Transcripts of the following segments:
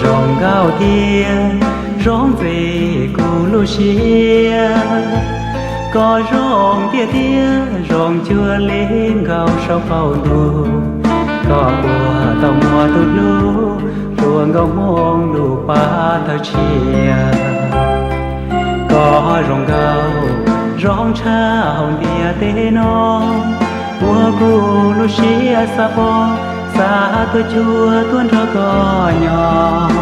Zoo nkauj tiag, zoo ntxim kuv lub siab. Koj zoo tiag tiag, zoo cuag li nkaus saum qaum ntuj. Koj ua tau muaj tus hlub, hlua nkauj hmoob lub pab tawg tshiab. Koj zoo nkauj, zoo tshaj hauv ntiaj teb no, ua kuv lub siab xav pom, xav tuaj cuag tuaj nrog koj nyob.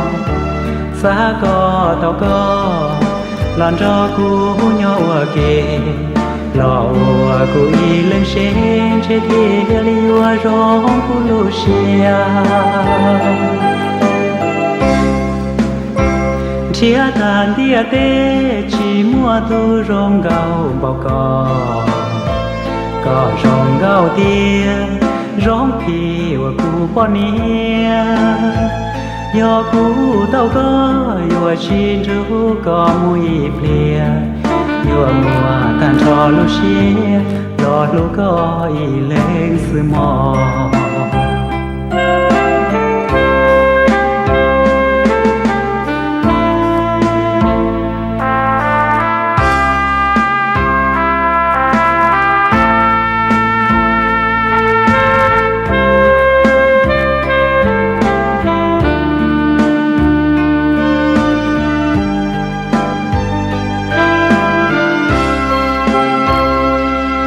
Xav kom tau koj los nrog kuv nyob ua ke, los ua kuv ib leeg seb ntshe thiaj li yuav zoo kuv lub siab. Nrhiav tag ntiaj teb tsis muaj tus zoo nkauj npaum koj. Koj zoo nkauj tiag, zoo phim uas kuv poj niam. Yog kuv tau koj, yuav tsis nrug koj mus ib pliag, yuav muab tag nrho lub siab los hlub koj ib leeg xwb mog.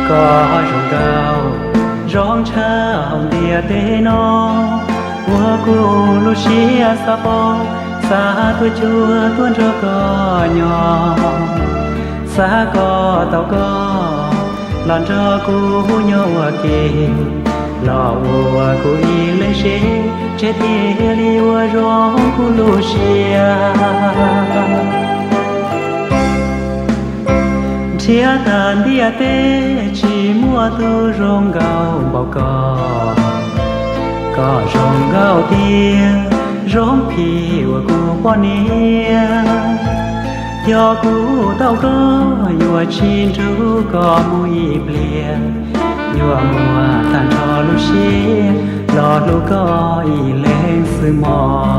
Koj zoo nkauj, zoo tshaj hauv ntiaj teb no, ua kuv lub siab xav pom, xav tuaj cuag tuaj nrog koj nyob. Xav kom tau koj los nrog kuv nyob ua ke, los ua kuv ib leeg seb ntshe thiaj li yuav zoo kuv lub siab. Nrhiav tag ntiaj teb tsis muaj tus zoo nkauj npaum koj. Koj zoo nkauj tiag, zoo phim uas kuv poj niam. Yog kuv tau koj, yuav tsis nrug koj mus ib pliag, yuav muab tag nrho lub siab los hlub koj ib leeg xwb mog.